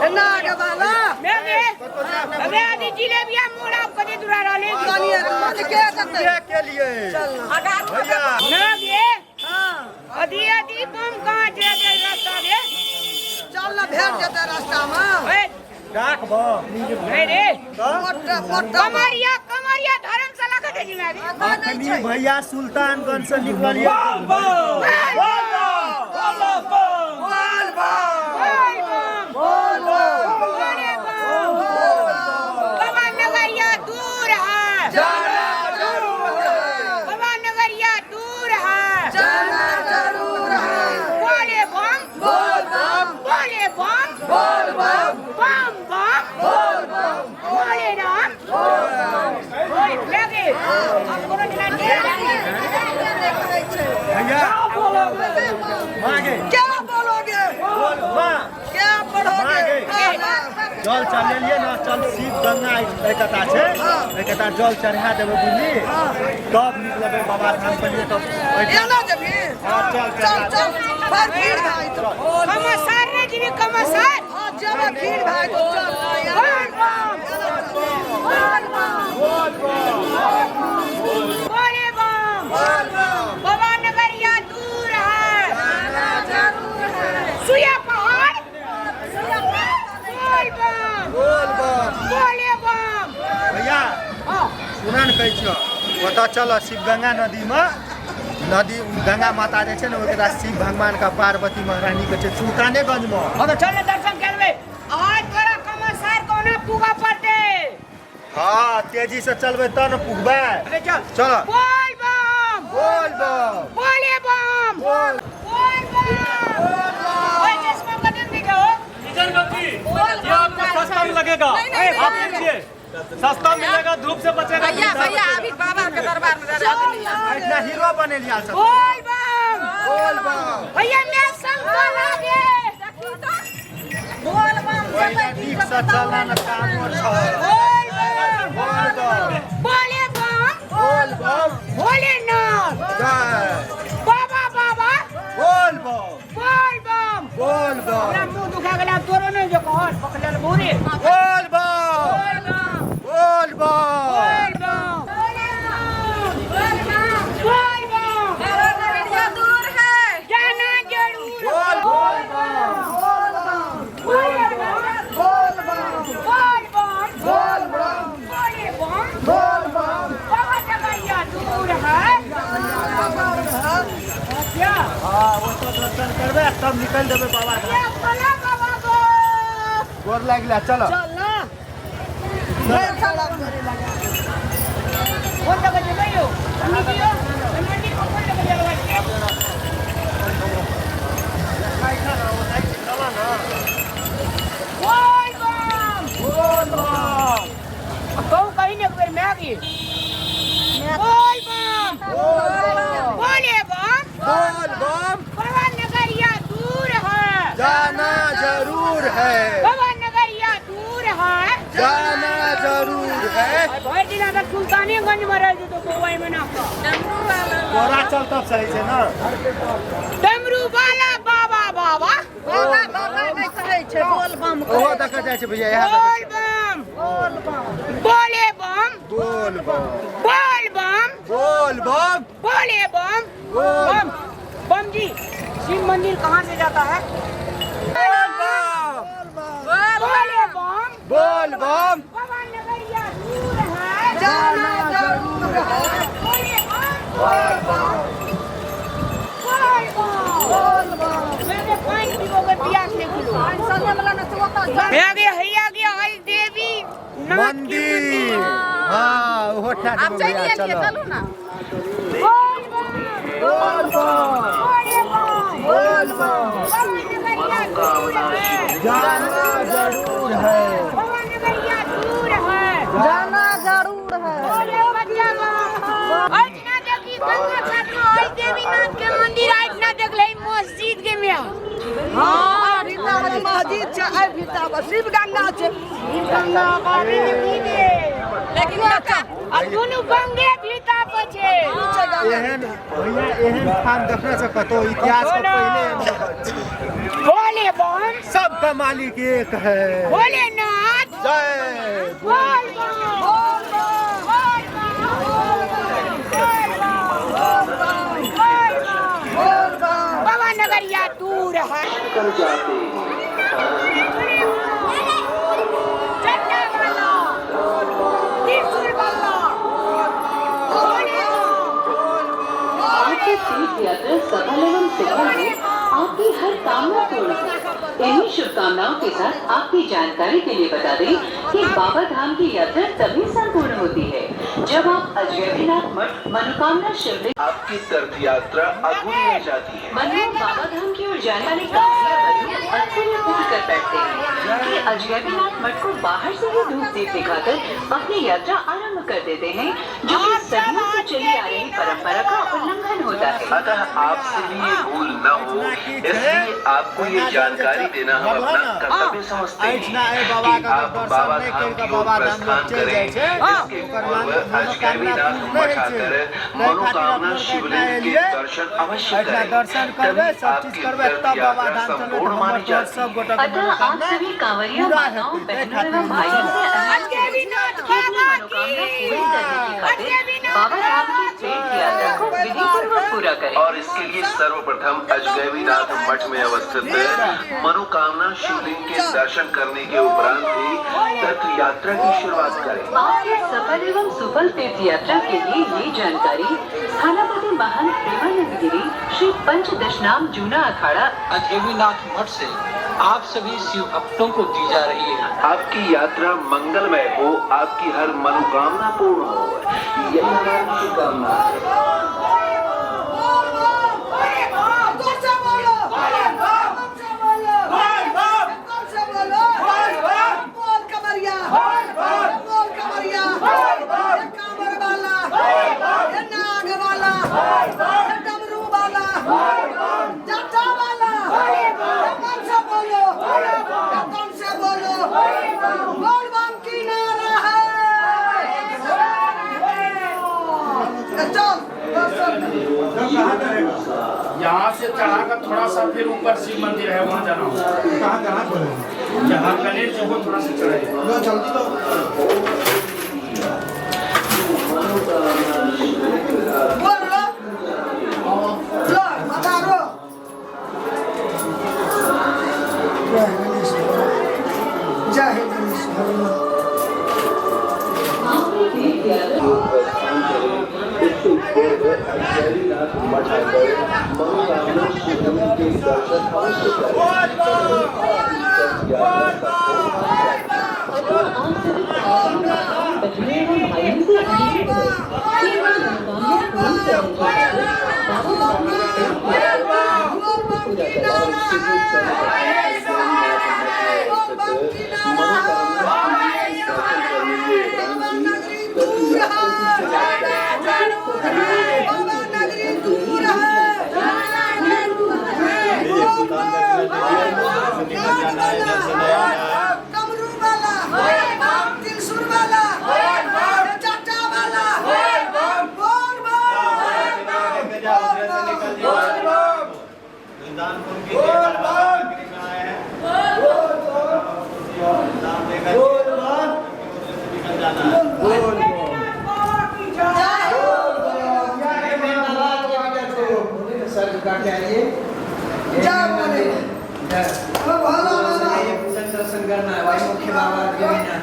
एना आगे वाला मैं गे अबे आदि जिलेबिया मोड़ा कदे दूरा रहले कनिए के देतै के लिए चल ना भैया ना गे हाँ अदी अदी बम कहाँ जे दे रास्ता रे चल ना भेट जेतै रास्ता में ओए डाक बम नहीं रे मोटा मोटा कमरिया कमरिया धर्मशाला कते जिमा रे अखनी भैया सुल्तानगंज से निकलिए बोल बम बोल बम बोले बम बाबा नगरिया दूर है जाना जरूर है बाबा नगरिया दूर है जाना जरूर है बोले बम बोल बम बोले बम बोल बम बम बम बोल बम बोले राम बोले लगे अब कोनो दिना भैया मागे क्या बोलोगे बोल माँ क्या पढ़ोगे जल चढ़ेलियै ने चल शिव गंगा एकता छै एकता जल चढ़ा देबै बुझली तब निकलबै बाबा धाम पर लिए तब एना जेबही हाँ, चल, चल चल बड़ भीड़ भाई तो कमसार रे जीवी कमसार हाँ जब भीड़ भाई तो चल बोल बम बोल बम बोल बम बोले बम बोल बम बाबा नगरिया दूर है जाना जरूर है सुया पहाड़ बोल बम बोल बम बोले बम भैया हाँ सुना ने कहै छियौ ओतऽ चल शिव गंगा नदीमे नदी गंगा माता जे छै ने ओकरा शिव भगवान का पार्वती महारानी के छै सुल्तानेगंज मे। हाँ तो चल ना दर्शन करबे आज तोरा कमसार कोना पूगा पड़ते। हाँ तेजी से चलबै तब ने पुगबै। अरे चल। चल। बोल बम। बोल बम। बोले बम। बोल। बोल बम। ओए चश्मा बदल दे हो। किचन बत्ती ये आपको सस्ता में लगेगा, आप लीजिए, सस्ता मिलेगा, धूप से बचेगा। भैया भैया अभी बाबा के दरबार में जा रहे हैं। इतना हीरो बनेलिया सब। बोल बम। बोल बम। भैया मैं संग तो लागे। बोल बम जेबै की। नीक से चलना न काम छौ। बोल बम। बोल बम। बोले बम। बोल बम। भोलेनाथ। जय। बाबा बाबा। बोल बम। बोल बम। बोल बम। हमरा मुंह दुखा गेल आब तोरो नहि जो कहल पकड़ल बोरे। बोल बम। बोल बम। बोल बम। बोल बम। बोल बम। नगरिया दूर है। जाना जरूर। बोल बोल बम। बोल बम। बोल बम। बोल बम। बोल बम। बोले बम। बोल बम। बाबा नगरिया दूर है। क्या? हाँ वो तो दर्शन करबै आ तब निकल देबै बाबा धाम। क्या बोला बाबा को? गोर लागि गेलै चलो। चल ना भीड़ खराब करे लगा। कौन जगह जेबै यौ? पंडित जी यौ? मंदिर को कोन जगह जेबै? चलो ना। बोल बम। बोल बम। कहूँ कहीं ने एक बेर मैगी। बोल बम। बोल बम। बोले बम। बोल बम। बाबा नगरिया दूर है। जाना जरूर है। बाबा नगरिया दूर है। जाना जरूर है। भरि दिन अगर सुल्तानेगंज में रह जेतो बौआई में ना कऽ। डमरू वाला। तोरा चल तब सही छै ने। डमरू वाला बाबा बाबा। बाबा बाबा नहि कहै छै, बोल बम। ओहो देखऽ जाइ छै भैया इएह। बोल बम। बोल बम। बोले बम। बोल बम। बोल बम। बोल बम। बोले बम। बोल। बम बम जी शिव मंदिर कहाँ से जाता है? बोल बम। बोले बम। बोल बम। बाबा नगरिया दूर है। जाना जरूर है। बोले बम। बोल बम। बोल बम। बोल बम। मैंने पानी पीबोगे प्यास नहीं खुलो। हैया गे हल देवी नाथ की। मंदिर हाँ ओहो ठा आब देबै चलि भैया एलियै। चलो। चलू ना। बोल बम। बोल बम। बोले बम। बोल बम। बाबा नगरिया दूर है। जाना जरूर है। बाबा नगरिया दूर है। जाना जरूर है। बोले बच्चा बम। आज ना देखी गंगा घाट में हल देवी नाथ के मंदिर, आज ना देख ले मस्जिद के में। हाँ भीतर मस्जिद छै, एहि भीतर शिव गंगा छै। गंगा बाबी ने की दे। लेकिन आ दुनू गंगे भीतर पर छै। एहन भैया एहन ठाम देखने छ कतौ इतिहास के पहिले एहन जगह छै। बोले बम सबका मालिक एक है। भोलेनाथ जय बोल बम बोल बम बोल बम बोल बम बाबा नगरिया दूर है। चट्टा वाला त्रिशूल वाला भोले आपकी तीर्थ यात्रा सफल एवं सुखद हो, आपकी हर कामना पूर्ण हो। इन्हीं शुभकामनाओं के साथ आपकी जानकारी के लिए बता दें कि बाबा धाम की यात्रा तभी संपूर्ण होती है जब आप अजगैबीनाथ मठ मनोकामना शिवलिंग आपकी तीर्थ यात्रा अधूरी रह जाती है। बंधुओं, बाबा धाम की ओर जाने वाले कांवरिया बंधु अक्सर ये भूल कर बैठते हैं कि अजगैबीनाथ मठ को बाहर से ही धूप दीप दिखाकर अपनी यात्रा आरंभ कर देते हैं, जो कि सदियों से चली आ रही परंपरा का उल्लंघन होता है। अतः आपसे भी ये भूल न हो, इसलिए आपको ये जानकारी देना हम अपना कर्तव्य समझते हैं एहिठिना एहि बाबा कि के आप दर्शन बाबा नहि धाम करि कऽ की ओर बाबा धाम लोक प्रस्थान चलि करें। जाइ छै, इसके ओकर पूर्व मनोकामना अजगैबीनाथ पूर्ण नहि मठ होइ छै। आकर ताहि खातिर मनोकामना अपनो एहिठिना शिवलिंग के एलियै, दर्शन अवश्य एहिठिना करें, दर्शन करबै, तभी सब चीज आपकी करबै, तीर्थ तब बाबा यात्रा धाम चलबै तऽ संपूर्ण हमर मानी तोहर जाती सब है। गोटाके अतः आप मनोकामना सभी कांवरिया पूरा माताओं, हेतै। ताहि बहनों खातिर एवं भाइयों से अनुरोध है अजगैबीनाथ कि अपनी बाबा मनोकामना की पूरी करने की खातिर अजगैबीनाथ बाबा धाम की तीर्थ यात्रा को विधि पूर्वक पूरा करें। और इसके लिए सर्वप्रथम अजगैबीनाथ मठ में अवस्थित मनोकामना शिवलिंग के दर्शन करने के उपरांत ही तीर्थ यात्रा की शुरुआत करें। आपकी सफल एवं सुफल तीर्थ यात्रा के लिए ये जानकारी थानापति महंत प्रेमानंद गिरी, श्री पंचदशनाम जूना अखाड़ा अजगैबीनाथ मठ से आप सभी शिव भक्तों को दी जा रही है। आपकी यात्रा मंगलमय हो, आपकी हर मनोकामना पूर्ण हो, यही हमारी शुभकामना है। जोर से बोलो, बम से बोलो, बम से बोलो, बोल कमरिया, बोल कमरिया, ये कांवर वाला, ये नाग वाला, ये डमरू वाला, जटा वाला, बम से बोलो, बम से बोलो, बोल बम की नारा है। चल दर्शन। यहाँ से चढ़ाकर थोड़ा सा फिर ऊपर शिव मंदिर है, वहाँ जाना होगा। कहाँ कहाँ बोले? यहाँ गणेश जी को थोड़ा सा चढ़ाइए। जल्दी लो। बोल लो लो मातारो। जय गणेश, जय गणेश भगवान। आपकी तीर्थ यात्रा प्रस्थान करें इससे पूर्व अजगैबीनाथ मठ आकर मनोकामना शिवलिंग के दर्शन अवश्य करें, तभी आपकी तीर्थ यात्रा संपूर्ण मानी जाती है। अतः आप सभी कांवरिया माताओं, बहनों एवं भाइयों से अनुरोध है कि अपनी मनोकामना पूर्ण करने के खातिर बाबा धाम की तीर्थ यात्रा को विधि पूर्वक पूरा करें। और इसके लिए सर्वप्रथम अजगैबीनाथ मठ में अवस्थित मनोकामना शिवलिंग के दर्शन करने के बाबा उपरांत ही नगरी तीर्थ दूर यात्रा की है, शुरुआत करें। बाबा नगरी दूर है। डमरू वाला, त्रिशूल वाला, चट्टा वाला, बोल बम, बोल बम, बोल बम। जय भोले, ओ भोला बाबा। दर्शन करना है भाई मुख्य बाबा अजगैबीनाथ।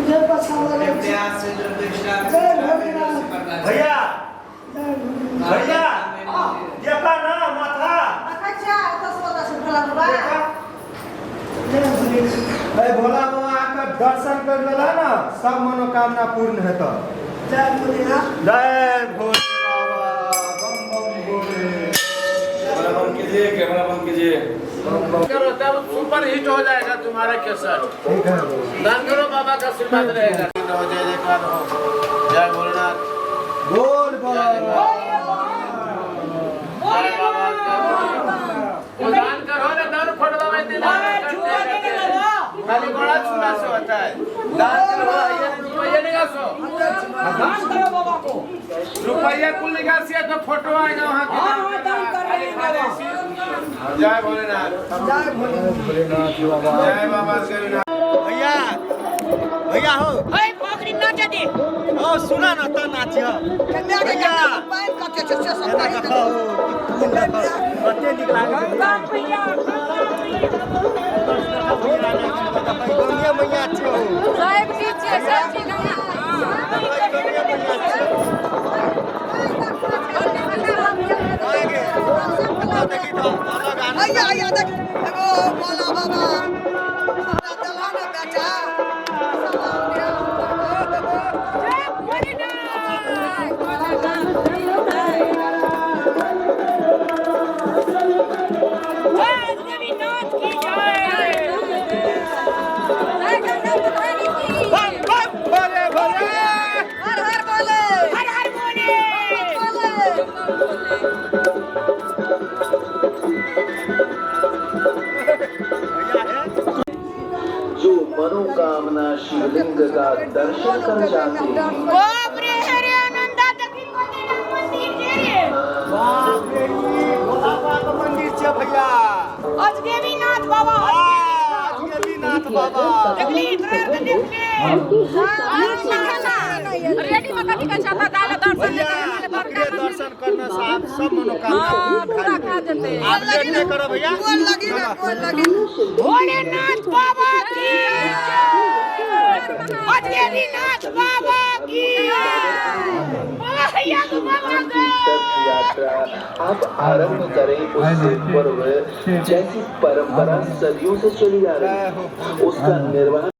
जय पछावा। जय भोलेनाथ। भैया भैया देखा ना माथा। अच्छा भोला बाबा। जय भोलेनाथ। अरे भोला बाबा आके दर्शन कर लेला ना, सब मनोकामना पूर्ण हेतौ। जय भोलेनाथ। जय भोले बाबा, बम बम भोले। कैमरा बंद कीजिए, कैमरा बंद कीजिए। करो तब सुपर हिट हो जाएगा तुम्हारा कैसेट। ठीक है। दान करो, बाबा का आशीर्वाद रहेगा। जय जयकार हो, जय भोलेनाथ। बोल बोल। जय बाबा। वो दान करो ना, दान फोड़वा में दान करते करते। खाली बड़ा छुला से होता है। दान करो, रुपया निकालो। दान करो बाबा को। रुपया कुल निकासिए तो फोटो आएगा वहाँ के। हाँ, दान कर रहे हैं बाबा। जय भोलेनाथ। जय भोलेनाथ बाबा। जय बाबा गरीबनाथ। भैया भैया हो। ओए पगड़ी नाच दे। ओ सुना ना त नाचियो। भैया पाइन कते छै से सब कहि दे। कते नीक लागै छै। गंगा मैया गंगा मैया छियो। सब चीज छै, सब चीज गंगा। गंगा मैया छियो। भैया भैया देख एगो भोला बाबा हमरा दला ने बेटा। बम बम भोले भोले। हर हर बोले, हर हर बोले। बोले। भैया है। जो मनोकामना शिवलिंग का दर्शन कर जाते हैं। बाप रे हरे आनंदा देखी कते मंदिर छै रे। बाप रे, ई भोला बाबा के मंदिर छै भैया। अजगैबीनाथ बाबा। अजगैबीनाथ बाबा। देखली तोरा के देखले। रेडी में कथी कहै छै दाल दर्शन भैया ओकरे दर्शन करना साहब सब मनोकामना पूरा खा जेतै। आप लेट नहीं करो भैया। गोर लगी ना, गोर लगी। भोलेनाथ बाबा की जय। अजगैबीनाथ बाबा की जय। भैया को बाबा की तीर्थ यात्रा आप आरंभ करें उससे पूर्व जैसी परंपरा सदियों से चली आ रही है उसका निर्वहन